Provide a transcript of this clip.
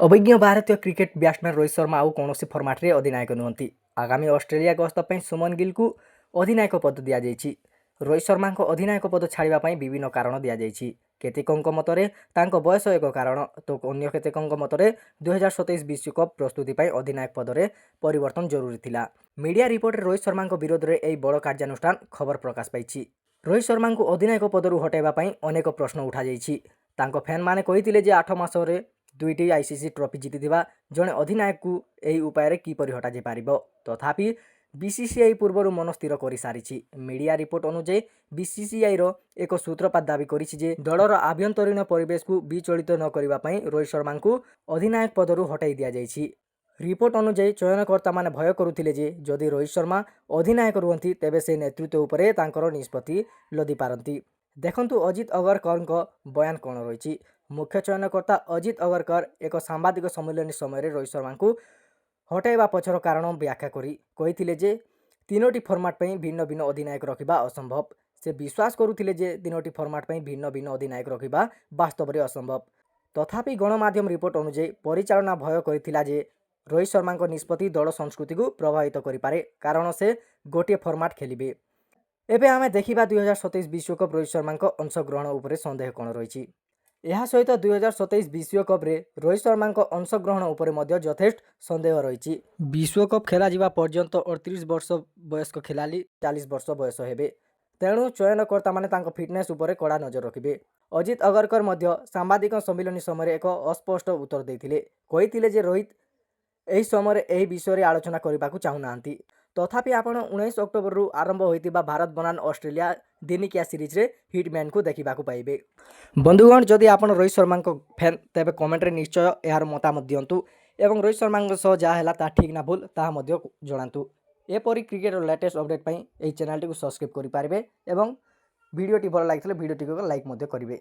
ଅଭିଜ୍ଞ ଭାରତୀୟ cricket batsman Rohit Sharma ଆଉ କୌଣସି ଫର୍ମାଟ୍ରେ ଅଧିନାୟକ ନୁହନ୍ତି। ଆଗାମୀ ଅଷ୍ଟ୍ରେଲିଆ ଗସ୍ତ ପାଇଁ ଶୁଭମନ ଗିଲ୍ଙ୍କୁ ଅଧିନାୟକ ପଦ ଦିଆଯାଇଛି। ରୋହିତ ଶର୍ମାଙ୍କ ଅଧିନାୟକ ପଦ ଛାଡ଼ିବା ପାଇଁ ବିଭିନ୍ନ କାରଣ ଦିଆଯାଇଛି। କେତେକଙ୍କ ମତରେ ତାଙ୍କ ବୟସ ଏକ କାରଣ ତ ଅନ୍ୟ କେତେକଙ୍କ ମତରେ 2027 ବିଶ୍ୱକପ୍ ପ୍ରସ୍ତୁତି ପାଇଁ ଅଧିନାୟକ ପଦରେ ପରିବର୍ତ୍ତନ ଜରୁରୀ ଥିଲା। ମିଡିଆ ରିପୋର୍ଟରେ ରୋହିତ ଶର୍ମାଙ୍କ ବିରୋଧରେ ଏହି ବଡ଼ କାର୍ଯ୍ୟାନୁଷ୍ଠାନ ଖବର ପ୍ରକାଶ ପାଇଛି। ରୋହିତ ଶର୍ମାଙ୍କୁ ଅଧିନାୟକ ପଦରୁ ହଟାଇବା ପାଇଁ ଅନେକ ପ୍ରଶ୍ନ ଉଠାଯାଇଛି। ତାଙ୍କ ଫ୍ୟାନ୍ମାନେ କହିଥିଲେ ଯେ 8 ମାସରେ ଦୁଇଟି ଆଇସିସି ଟ୍ରଫି ଜିତିଥିବା ଜଣେ ଅଧିନାୟକଙ୍କୁ ଏହି ଉପାୟରେ କିପରି ହଟାଯାଇପାରିବ? ତଥାପି ବିସିସିଆଇ ପୂର୍ବରୁ ମନ ସ୍ଥିର କରିସାରିଛି। ମିଡିଆ ରିପୋର୍ଟ ଅନୁଯାୟୀ, ବିସିସିଆଇର ଏକ ସୂତ୍ରପାତ ଦାବି କରିଛି ଯେ ଦଳର ଆଭ୍ୟନ୍ତରୀଣ ପରିବେଶକୁ ବିଚଳିତ ନ କରିବା ପାଇଁ ରୋହିତ ଶର୍ମାଙ୍କୁ ଅଧିନାୟକ ପଦରୁ ହଟାଇ ଦିଆଯାଇଛି। ରିପୋର୍ଟ ଅନୁଯାୟୀ, ଚୟନକର୍ତ୍ତାମାନେ ଭୟ କରୁଥିଲେ ଯେ ଯଦି ରୋହିତ ଶର୍ମା ଅଧିନାୟକ ରୁହନ୍ତି, ତେବେ ସେ ନେତୃତ୍ୱ ଉପରେ ତାଙ୍କର ନିଷ୍ପତ୍ତି ଲଦି ପାରନ୍ତି। ଦେଖନ୍ତୁ ଅଜିତ ଅଗରକରଙ୍କ ବୟାନ କ'ଣ ରହିଛି। ମୁଖ୍ୟ ଚୟନକର୍ତ୍ତା ଅଜିତ ଅଗରକର ଏକ ସାମ୍ବାଦିକ ସମ୍ମିଳନୀ ସମୟରେ ରୋହିତ ଶର୍ମାଙ୍କୁ ହଟାଇବା ପଛର କାରଣ ବ୍ୟାଖ୍ୟା କରି କହିଥିଲେ ଯେ ତିନୋଟି ଫର୍ମାଟ୍ ପାଇଁ ଭିନ୍ନ ଭିନ୍ନ ଅଧିନାୟକ ରଖିବା ଅସମ୍ଭବ। ସେ ବିଶ୍ୱାସ କରୁଥିଲେ ଯେ ତିନୋଟି ଫର୍ମାଟ୍ ପାଇଁ ଭିନ୍ନ ଭିନ୍ନ ଅଧିନାୟକ ରଖିବା ବାସ୍ତବରେ ଅସମ୍ଭବ। ତଥାପି ଗଣମାଧ୍ୟମ ରିପୋର୍ଟ ଅନୁଯାୟୀ, ପରିଚାଳନା ଭୟ କରିଥିଲା ଯେ ରୋହିତ ଶର୍ମାଙ୍କ ନିଷ୍ପତ୍ତି ଦଳ ସଂସ୍କୃତିକୁ ପ୍ରଭାବିତ କରିପାରେ, କାରଣ ସେ ଗୋଟିଏ ଫର୍ମାଟ୍ ଖେଳିବେ। ଏବେ ଆମେ ଦେଖିବା 2027 ବିଶ୍ୱକପ୍ ରୋହିତ ଶର୍ମାଙ୍କ ଅଂଶଗ୍ରହଣ ଉପରେ ସନ୍ଦେହ କ'ଣ ରହିଛି। ଏହା ସହିତ 2027 ବିଶ୍ୱକପ୍ରେ ରୋହିତ ଶର୍ମାଙ୍କ ଅଂଶଗ୍ରହଣ ଉପରେ ମଧ୍ୟ ଯଥେଷ୍ଟ ସନ୍ଦେହ ରହିଛି। ବିଶ୍ୱକପ୍ ଖେଳାଯିବା ପର୍ଯ୍ୟନ୍ତ 38 ବର୍ଷ ବୟସ୍କ ଖେଳାଳି 40 ବର୍ଷ ବୟସ ହେବେ। ତେଣୁ ଚୟନକର୍ତ୍ତାମାନେ ତାଙ୍କ ଫିଟନେସ୍ ଉପରେ କଡ଼ା ନଜର ରଖିବେ। ଅଜିତ ଅଗରକର ମଧ୍ୟ ସାମ୍ବାଦିକ ସମ୍ମିଳନୀ ସମୟରେ ଏକ ଅସ୍ପଷ୍ଟ ଉତ୍ତର ଦେଇଥିଲେ। କହିଥିଲେ ଯେ ରୋହିତ ଏହି ସମୟରେ ଏହି ବିଷୟରେ ଆଲୋଚନା କରିବାକୁ ଚାହୁଁନାହାନ୍ତି। ତଥାପି ଆପଣ 19 ଅକ୍ଟୋବରରୁ ଆରମ୍ଭ ହୋଇଥିବା ଭାରତ ବନାମ ଅଷ୍ଟ୍ରେଲିଆ ଦିନିକିଆ ସିରିଜରେ ହିଟମ୍ୟାନକୁ ଦେଖିବାକୁ ପାଇବେ। ବନ୍ଧୁଗଣ, ଯଦି ଆପଣ ରୋହିତ ଶର୍ମାଙ୍କ ଫ୍ୟାନ୍, ତେବେ କମେଣ୍ଟରେ ନିଶ୍ଚୟ ଏହାର ମତାମତ ଦିଅନ୍ତୁ ଏବଂ ରୋହିତ ଶର୍ମାଙ୍କ ସହ ଯାହା ହେଲା ତାହା ଠିକ୍ ନା ଭୁଲ, ତାହା ମଧ୍ୟ ଜଣାନ୍ତୁ। ଏପରି କ୍ରିକେଟର ଲେଟେଷ୍ଟ ଅପଡ଼େଟ୍ ପାଇଁ ଏହି ଚ୍ୟାନେଲଟିକୁ ସବସ୍କ୍ରାଇବ୍ କରିପାରିବେ ଏବଂ ଭିଡ଼ିଓଟି ଭଲ ଲାଗିଥିଲେ ଭିଡ଼ିଓଟିକୁ ଲାଇକ୍ ମଧ୍ୟ କରିବେ।